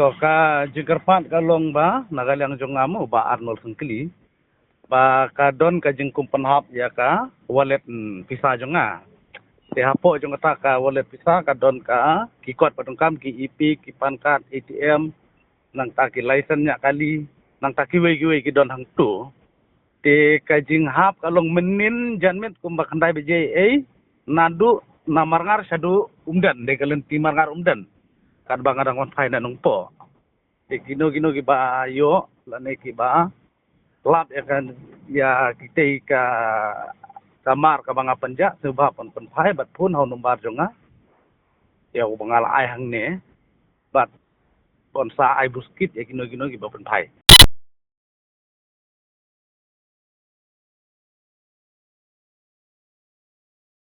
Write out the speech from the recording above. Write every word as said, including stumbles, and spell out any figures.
To, ka jingkyrpad ka long ba na ka liang jong nga mo, Bah Arnold Syngkli, ba ka don ka jingkum pynhap ïa ka wallet, mm, pisa jong nga. Te hapoh jong kata ka wallet pisa ka don ka ki kot ba donkam, ki EPIC, ki PAN card, ATM, nangta ki license ñiah kali, nangta kiwei kiwei ki don hangto. Te ka jinghap ka long mynnin janmiet kumba khyndai baje ei, naduh na Marngar shaduh Umden, dei ka lynti Marngar Umden, katba nga dang wan phai na Nongpoh. Te kino kino kiba ïoh lane kiba lap ïa ka, ïa kitei ka kamar kaba nga pynjah, sngewbha pynphai bad phone ha u nombar jong nga, ïa uba nga la ai hangne, bad pynsa ai buskit ïa kino kino kiba pynphai.